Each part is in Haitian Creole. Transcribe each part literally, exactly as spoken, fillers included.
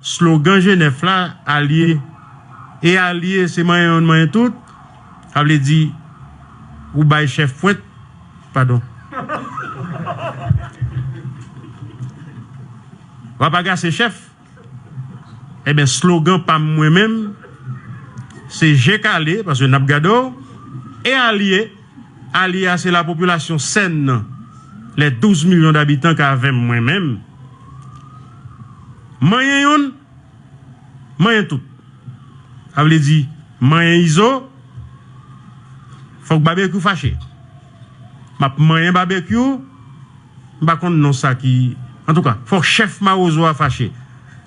Slogan G nèf la, alye. E alye, se manyen youn, manyen tout. Sa vle di, ou bay chèf pwent, padon. W ap agase chèf. Ebyen, slogan pa m mwen menm, se je kale, paske n ap gade w, e alye. Alye a, se lapopilasyon sèn nan, les douze millions d'habitants k avè m mwen menm. Manyen youn, manyen tout. Sa vle di, manyen Izo, fòk Babekyou fache. M ap manyen Babekyou, m pa konn non sa ki, antouka, fòk chèf Mawozo a fache.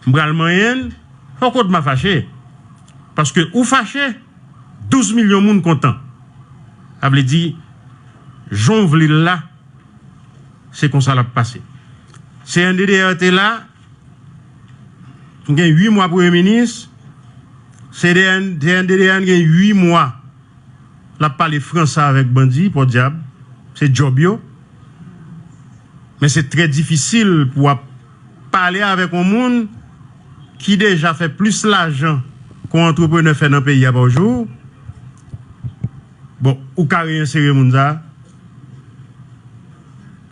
M pral manyen l, fòk Odma fache. Paske ou fache, douz milyon moun kontan. Sa vle di, jan w vle l la, se konsa l ap pase. C N D D R te la, gen uit mwa premye minis, C N D D R gen uit mwa l ap pale franse avèk bandi, pòdyab, se djòb yo. Men se trè difisil pou w ap pale avèk yon moun ki deja fè plis lajan ke yon antreprenè fè nan peyi a pa jou. Bon, ou ka reyensere moun sa a.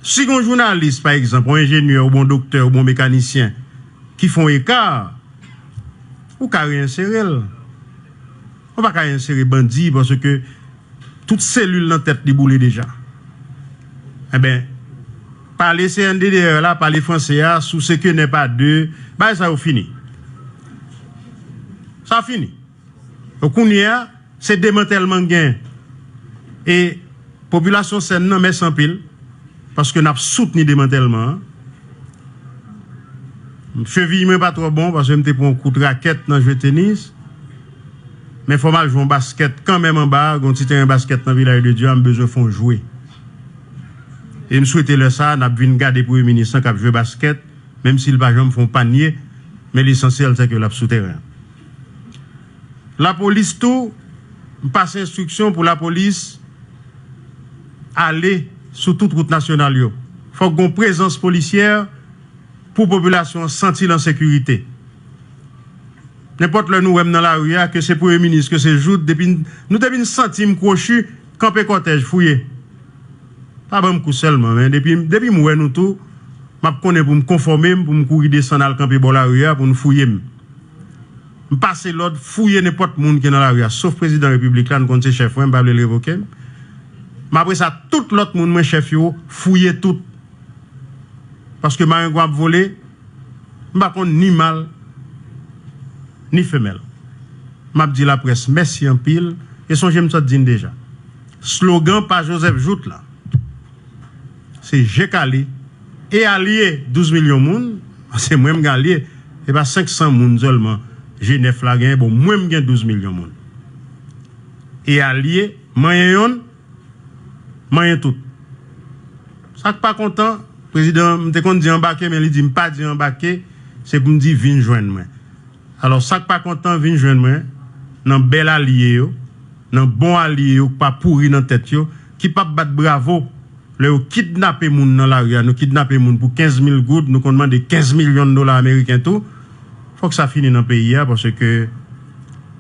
Si gen yon jounalis, pa egzanp, yon enjenyè, oubyen yon doktè, oubyen yon mekanisyen ki fè yon eka, ou ka reyensere l. Ou pa ka reyensere bandi paske tout selil nan tèt li boule deja. Enben, pale C N D D R la, pale franse a, sou se ke nè pa de, bagay sa yo fini. Sa fini. Donk, kounye a, se demantèlman k gen. E popilasyon sèn nan, mèsi anpil, paske n ap soutni demantèlman an. Cheviy mwen pa twò bon, paske m te pran yon kout rakèt nan jwe tenis. Men fò m al jwe yon baskèt kanmenm anba a, gen yon ti teren baskèt nan Vilaj de Dye a, m bezwen fè yon jwe. E m swete lè sa a, n ap vin gade premye minis lan k ap jwe baskèt, menm si l pa janm fè yon panye, men lesansyèl, se ke l ap sou teren an. Lapolis tou, m pase enstriksyon pou lapolis ale sou tout wout nasyonal yo. Fòk gen yon prezans polisyè pou popilasyon an santi l an sekirite. Nenpòt lè nou wè m nan lari a, ke se premye minis, ke se Jouthe, depi n, nou depi n santi m kwochi, kanpe kòtèj, fouye. Pa ban m kou sèlman, men depi, depi m wè nou tou, m ap konnen pou m konfòme m, pou m kouri desann al kanpe bò lari a, pou n fouye m. M pase lòd, fouye nenpòt moun ki nan lari a, sof prezidan repiblik la, n konn se chèf mwen, m pa vle l revoke m. Men apre sa, tout lòt moun mwen chèf yo, fouye tout. Paske marengwa ap vole, m pa konn ni mal, ni femèl. M ap di laprès mèsi anpil, e sonje m sot di n deja. Slogan pa Joseph Jouthe la, se je kale, e alye douz milyon moun, se mwen m gen alye, se pa senk san moun sèlman G nèf la genyen, bon, mwen m gen douz milyon moun. E alye, manyen yonn, manyen tout. Sa k pa kontan, prezidan, m te konn di anbake, men li di m pa di anbake, se pou m di vin jwenn mwen. Alò, sa k pa kontan, vin jwenn mwen, nan bèl alye yo, nan bon alye yo k pa pouri nan tèt yo, ki p ap bat bravo lè yo kidnape moun nan lari a, nou kidnape moun pou kenz mil goud, nou konn mande kenz milyon dola ameriken tou. Fòk sa fini nan peyi a, paske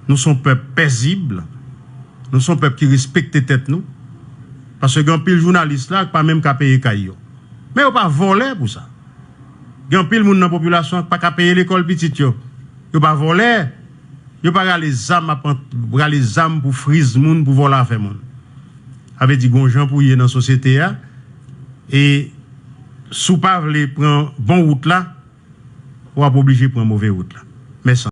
nou se yon pèp pezib, nou se yon pèp ki respekte tèt nou. Paske gen anpil jounalis la k pa menm ka peye kay yo. Men yo pa vòlè pou sa. Gen anpil moun nan popilasyon an k pa ka peye lekòl pitit yo. Yo pa vòlè. Yo pa rale zam ap ant-, rale zam pou friz moun, pou vòlè afè moun. Sa vle di, gon jan pou ye nan sosyete a. E si w pa vle pran bon wout la, w ap oblije pran move wout la. Mèsi.